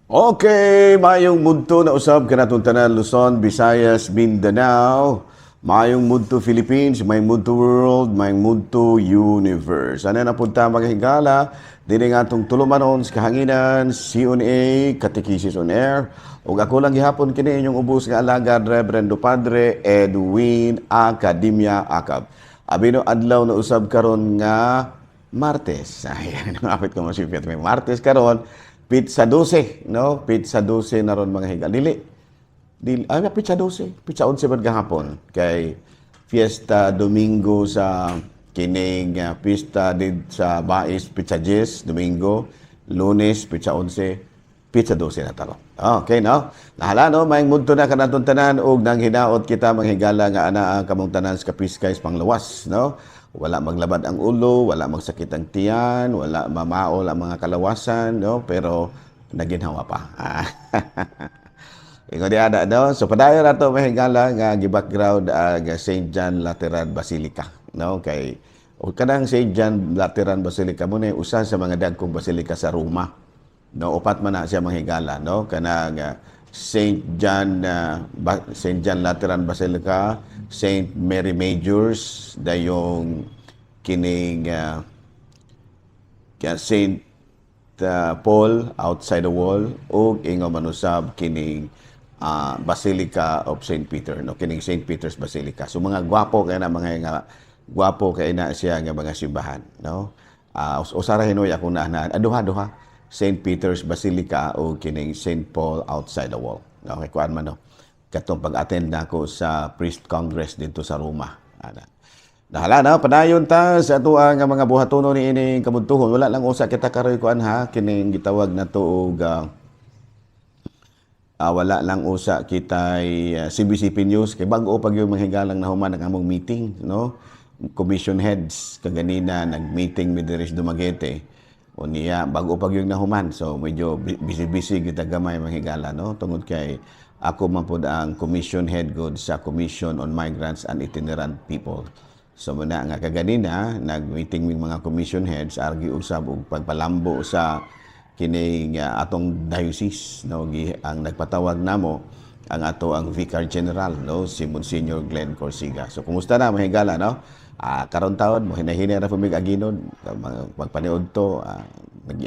Okay, mayong mudto na usab kanatong tanan, Luzon, Visayas, Mindanao. Mayong mudto Philippines, mayong mudto world, mayong mudto universe. Ano na punta, mga higala, dini nga atong tulumanon sa kahanginan, CONA, Catechesis on Air. Ug ako lang gihapon kini inyong ubos nga alagad, Reverendo Padre Edwin Academia Acab. Abino adlaw na usab karon nga Martes. Ayan, apit ko masipit. May Martes karon, petsa 12, no? Petsa 12 na ron, mga higala. Dili, dili, ay, petsa 12, petsa 11 man gahapon kay fiesta Domingo sa kining pista did sa Bais, petsa 10, Domingo, Lunes, petsa 11, petsa 12 na taro. Okay, no? Nahala, no? Mayong mudto na kanatong tanan ug nang hinaot kita, mga higala, nga ana ang kamong tanan sa kapiskay sa panglawas, no? Wala maglabad ang ulo, wala magsakit ang tiyan, wala mamaol ang mga kalawasan, no? Pero naginhawa pa. Ingon di ana, no? So padayon nato, mga higala, nga gi-background ang St. John Lateran Basilica, no? Kay o kanang St. John Lateran Basilica mo na usa sa mga dagkong basilika sa Roma. No, upat man na siya, mga higala, no? Kanang St. John Lateran Basilica, St. Mary Majors, dayong kining kaya St. Paul outside the wall ug ingon manusab kining Basilica of St. Peter, no, kining St. Peter's Basilica. So mga gwapo kay na mga nga gwapo kay na siya nga mga simbahan, no? Usara hinoy akong naanan, duha duha, St. Peter's Basilica o kining St. Paul outside the wall, no? Kay kuan man, no, katong pag-attend nako sa Priest Congress dito sa Roma ana. Nahala na, padayon ta sa atoang nga mga buhatono ni ining kabuntuhon. Wala lang usa kita karoy kuan ha, kining gitawag na to og wala lang usa kitay CBCP News kay bag-o pag yung mga higalang nahuman ang among meeting, no? Commission heads kaganina nag-meeting mi diri sa Dumaguete. O niya bago pag yung nahuman. So medyo busy-busy kita gamay, mga higala, no? Tungod kay ako man pud ang commission head god sa Commission on Migrants and Itinerant People. So muna nga kaganina nag-meeting ming mga commission heads argi usab og pagpalambo sa kining atong diocese, no? Ang nagpatawag namo ang ato ang Vicar General, no, si Monsignor Glenn Corsiga. So kumusta na, mga higala, no? Karon taon mo hinahinay ra pud mig aginod magpaniud to, nag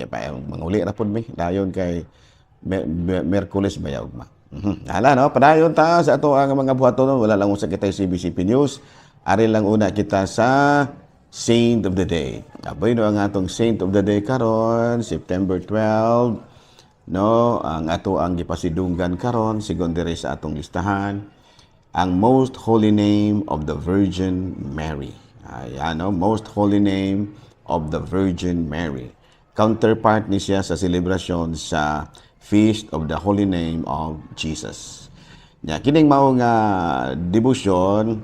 manguli ra pud mi dayon kay Merkules ba ugma. Hala, no, padayon ta sa ato ang mga buhaton. Wala lang usa kita CBCP News. Ari lang una kita sa Saint of the Day. Aboy no, ang atong Saint of the Day karon, September 12, no, ang ato ang gipasidunggan karon sigon diri sa atong listahan, ang Most Holy Name of the Virgin Mary. Ayan, no, Most Holy Name of the Virgin Mary. Counterpart ni siya sa selebrasyon sa Feast of the Holy Name of Jesus. Nya kining mao nga devotion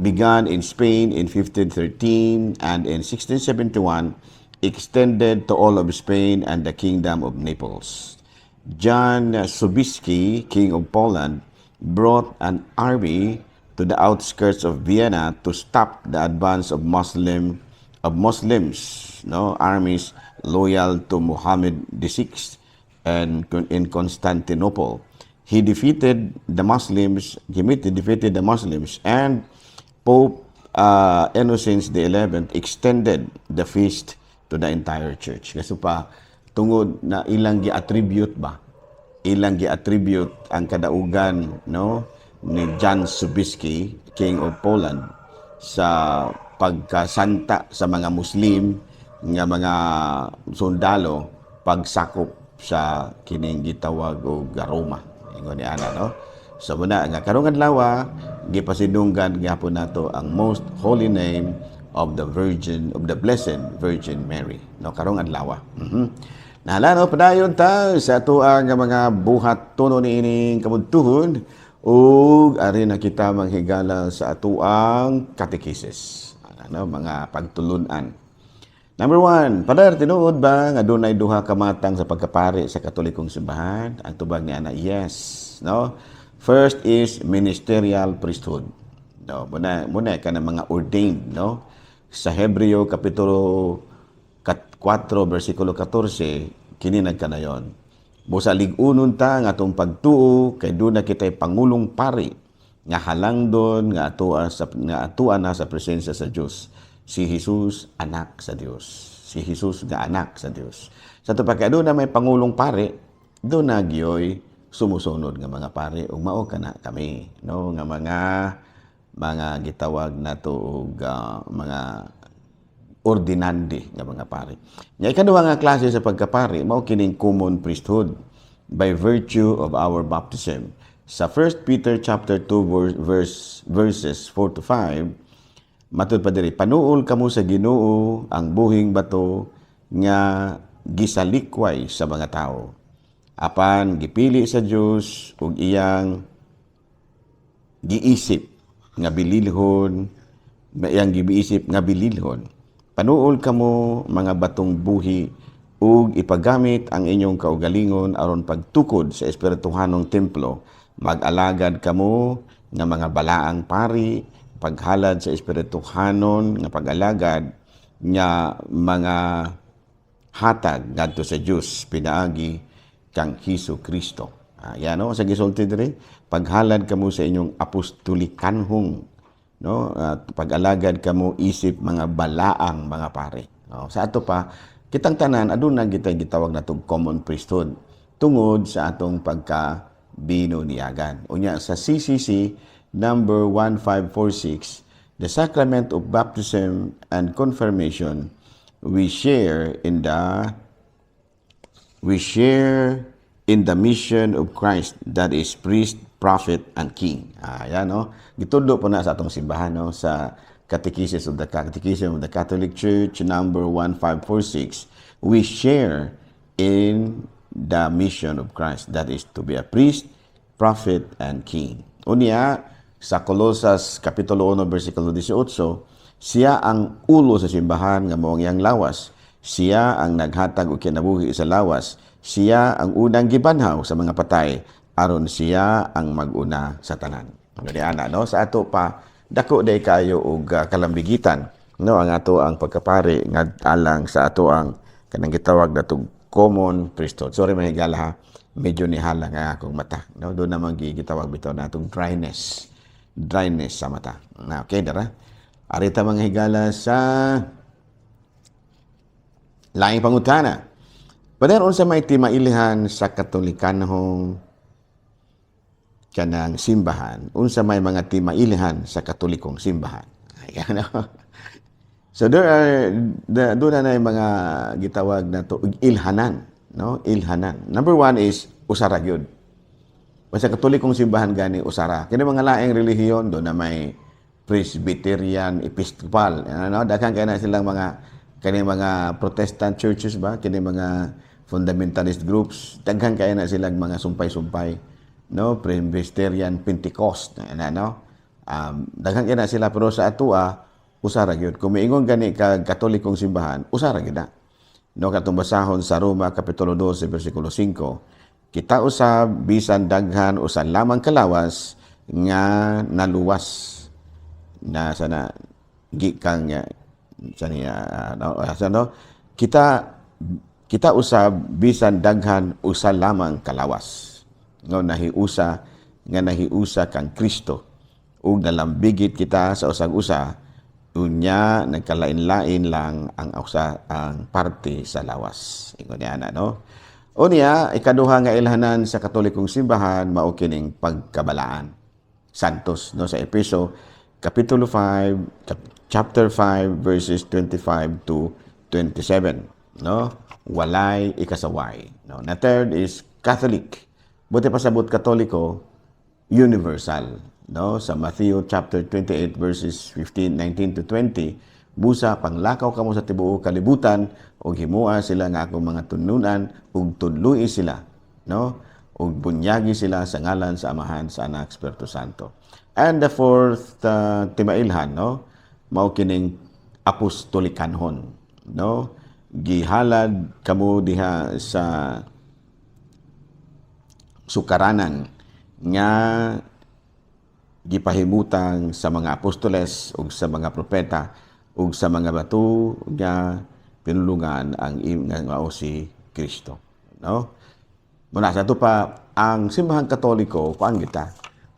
began in Spain in 1513 and in 1671 extended to all of Spain and the Kingdom of Naples. John Sobieski, King of Poland, brought an army to the outskirts of Vienna to stop the advance of Muslims, no, armies loyal to Muhammad VI and in Constantinople. He defeated the Muslims, he defeated the Muslims and Pope Innocent XI extended the feast to the entire church. Kasi pa tungod na ilang gi-attribute ba? Ilang gi-attribute ang kadaugan, no, ni John Sobieski, King of Poland, sa pagkasanta sa mga Muslim nga mga sundalo pagsakop sa kining gitawag og Roma. Ingon ni ana, no? So muna nga karong adlaw gipasidunggan gyapon nato ang Most Holy Name of the Virgin of the Blessed Virgin Mary, no, karong adlaw. Nahala no, padayon ta sa atoang nga mga buhat tuno niining kabudtuhon ug ari na kita manghigala sa atoang catechesis. Ano, mga pagtulunan. Number 1, Padar, tinuod ba nga dunay duha ka matang sa pagkapari sa Katolikong simbahan? Ang tubag ni ana, yes. No? First is ministerial priesthood. No, muna muna ka ng mga ordained, no? Sa Hebreo kapitulo 4 bersikulo 14 kini nagkanayon. Busa lig-unon ta nga atong pagtuo kay duna kitay pangulong pari nga halangdon nga atoa na sa presensya sa Dios, si Jesus, anak sa Dios. Si Jesus nga anak sa Dios. Sa ato pa kay aduna may pangulong pari, duna gyoy sumusunod nga mga pari ug mao kana kami, no, nga mga gitawag nato og mga ordinandi nga mga pari. Nya ikaduha nga klase sa pagkapari mao kining common priesthood by virtue of our baptism. Sa 1 Peter chapter 2 verses 4 to 5, matud pa diri, "Panuol kamo sa Ginoo, ang buhing bato nga gisalikway sa mga tao, apan gipili sa Dios ug iyang giisip nga bililhon, iyang giisip nga bililhon. Panuol kamo, mga batong buhi, ug ipagamit ang inyong kaugalingon aron pagtukod sa espirituhanong templo. Mag-alagad kamo nga mga balaang pari, paghalad sa espirituhanon nga pag-alagad nga mga hatag ngadto sa Dios pinaagi kang Hesus Kristo." Ah, yan, no, sa gisulti diri, paghalad kamo sa inyong apostolikanhong, no, at pag-alagad kamo isip mga balaang mga pare. No, sa ato pa kitang tanan aduna gitay gitawag natong common priesthood tungod sa atong pagka binuniyagan. Unya sa CCC number 1546, the sacrament of baptism and confirmation, we share in the mission of Christ, that is priest, prophet, and king. Ah, yan, no? Gitudlo po na sa atong simbahan, no? Sa Catechism of the Catholic Church number 1546, we share in the mission of Christ, that is to be a priest, prophet, and king. Unya, sa Colosas Kapitulo 1 versikulo 18, siya ang ulo sa simbahan nga mao ang iyang lawas. Siya ang naghatag og kinabuhi sa lawas. Siya ang unang gibanhaw sa mga patay aron siya ang mag-una sa tanan. Ano ni ana, no? Sa ato pa dako day kayo og kalambigitan, no, ang ato ang pagkapari nga alang sa ato ang kanang gitawag natong common priesthood. Sorry, mga higala, ha. Medyo nihala nga akong mata, no? Doon naman gitawag bitaw natong dryness. Dryness sa mata. Na okay dara. Arita, mga higala, sa laing pangutana. Pader, unsa may timailihan sa Katolikanhong kanang simbahan? Unsa may mga timailihan sa Katolikong simbahan? Ayan, no? So there are doon na yung mga gitawag na to ilhanan, no? Ilhanan. Number one is usara gyud. Basta Katolikong simbahan gani, usara. Kini mga laing relihiyon, doon na may Presbyterian, Episcopal, ano, daghan kay na silang mga kani mga Protestant churches ba, kini mga fundamentalist groups, daghan kay na silang mga sumpay-sumpay, no? Presbyterian, Pentecost, ano, no? Daghan kay na sila, pero sa atoa usara gyud. Kung miingon gani ka Katolikong simbahan, usara gyud na. No, katong basahon sa Roma kapitulo 12 bersikulo 5, kita usab, bisan daghan, usa lamang kalawas nga naluwas na sana gikan nga sa niya, no, sa no, kita usab, bisan daghan, usa lamang kalawas, no, nahiusa nga nahiusa kang Kristo ug nalambigit kita sa usag usa. Unya nagkalain-lain lang ang usa ang parte sa lawas. Ingon niya ana, no. Unya ikaduha nga ilhanan sa Katolikong simbahan mao kining pagkabalaan, santos, no, sa Epeso kapitulo 5, chapter 5 verses 25 to 27, no, walay ikasaway, no. Na third is Catholic. Buot pasabot Katoliko, universal, no, sa Matthew chapter 28 verses 15 19 to 20, "Busa panglakaw kamo sa tibuok kalibutan ug himoa sila nga akong mga tinunan ug tudloi sila, no, ug bunyagi sila sa ngalan sa Amahan, sa Anak, Espiritu Santo." And the fourth timailhan, no, mao kining apostolikanhon, no, gihalad kamo diha sa sukaranan nga gipahimutang sa mga apostoles ug sa mga propeta ug sa mga bato nga pinulungan ang nga mao si Kristo, no. Muna sa ato pa, ang Simbahang Katoliko, kuan kita,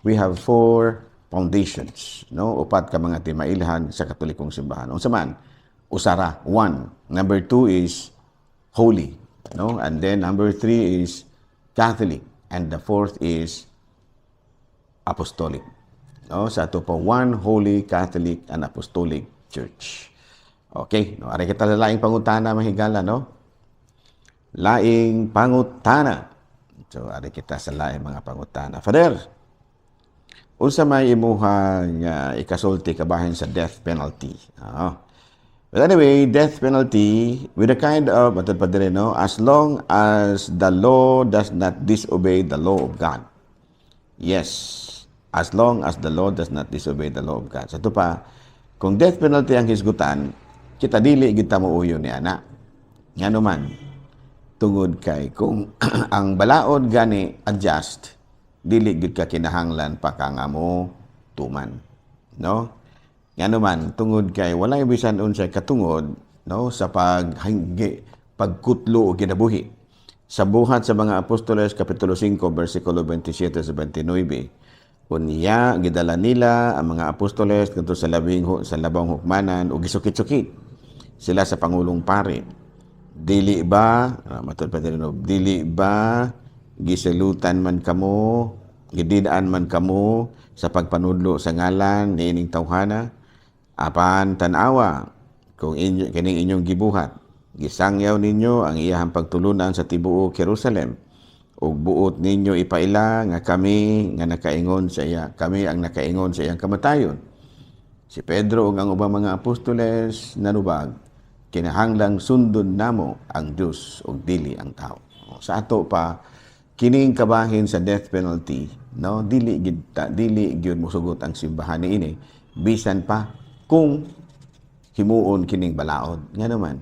we have four foundations, no? Upat ka mga timailhan sa Katolikong simbahan. Unsa man? Usara, one. Number two is holy, no? And then number three is Catholic, and the fourth is apostolic. No? Sa ato pa, one holy, Catholic and Apostolic Church. Okay, no? Ari kita sa laing pangutana, mahigala, no? Laing pangutana. So, ari kita sa laing mga pangutana. Father, unsa may imuha nga ikasulti kabahin sa death penalty? Ah. But anyway, death penalty with a kind of, matod pa diri, no, as long as the law does not disobey the law of God. Yes, as long as the law does not disobey the law of God. Sa ato pa, kung death penalty ang hisgutan, kita dili gid ta muuyon ni ana. Ngano man, tungod kay kung ang balaod gani adjust, dili gid ka kinahanglan pa ka nga mo tuman. No? Ngano man, tungod kay walay bisan unsay katungod, no, sa pagkutlo og kinabuhi. Sa Buhat sa mga Apostoles kapitulo 5 bersikulo 27 sa 29, unya gidala nila ang mga apostoles ngadto sa labing hukmanan ug gisukit-sukit sila sa pangulong pari. Dili ba, matod pa din, no, dili ba gisalutan man kamo, gididaan man kamo sa pagpanudlo sa ngalan niining tawhana? Apan tan-awa kung inyo kining inyong gibuhat. Gisangyaw ninyo ang iyahang pagtulunan sa tibuok Jerusalem ug buot ninyo ipaila nga kami nga nakaingon sa iya, kami ang nakaingon sa iyang kamatayon. Si Pedro ug ang ubang mga apostoles nanubag, "Kinahanglang sundon namo ang Dios ug dili ang tao." Sa ato pa, kining kabahin sa death penalty, no, dili gid ta, dili gyud mosugot ang simbahan niini bisan pa kung himuon kining balaod. Ngano man,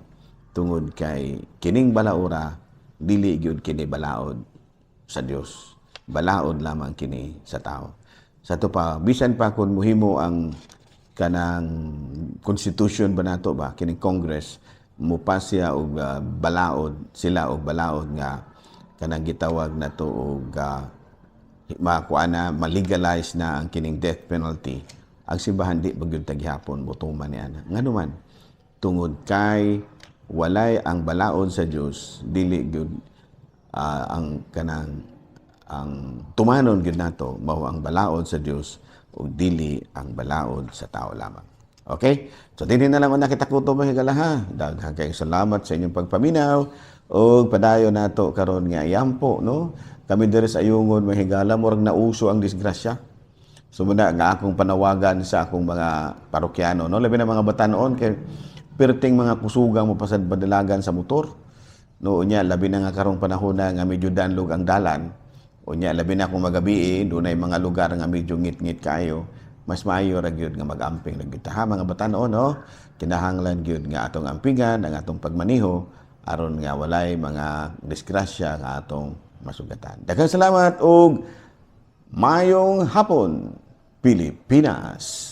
tungod kay kining balaora, dili gyud kini balaod sa Dios, balaod lamang kini sa tao. Sa ato pa, bisan pa kung muhimo ang kanang constitution ba nato ba, kining Congress, mupasya og balaod sila og balaod nga kanang gitawag nato og makuha na, malegalize na ang kining death penalty, ang simbahan di ba gyud gihapon motuman ni ana. Ngano man, tungod kay walay ang balaod sa Dios, dili gyud ang kanang ang tumanon gyud nato mao ang balaod sa Dios ug dili ang balaod sa tao lamang. Okay? So dinhi na lang una kita kutob, mga higala, ha. Daghang kayong salamat sa inyong pagpaminaw ug padayon nato karon nga yampo, no. Kami diri sa Ayungon, mga higala, murag nauso ang disgrasya. So muna nga akong panawagan sa akong mga parokyano, no, labi na mga batanon kay perting mga kusugang mo pasad padalagan sa motor. No, unya labi na nga karong panahon na nga medyo danlog ang dalan. Unya labi na kung magabi, dunay mga lugar nga medyo ngit-ngit kayo. Mas maayo ra gyud nga mag-amping ra gyud ta, ha, mga batanon, no. Kinahanglan gyud nga atong ampingan ang atong pagmaniho aron nga walay mga disgrasya nga atong masugatan. Daghang salamat ug maayong hapon, Pilipinas.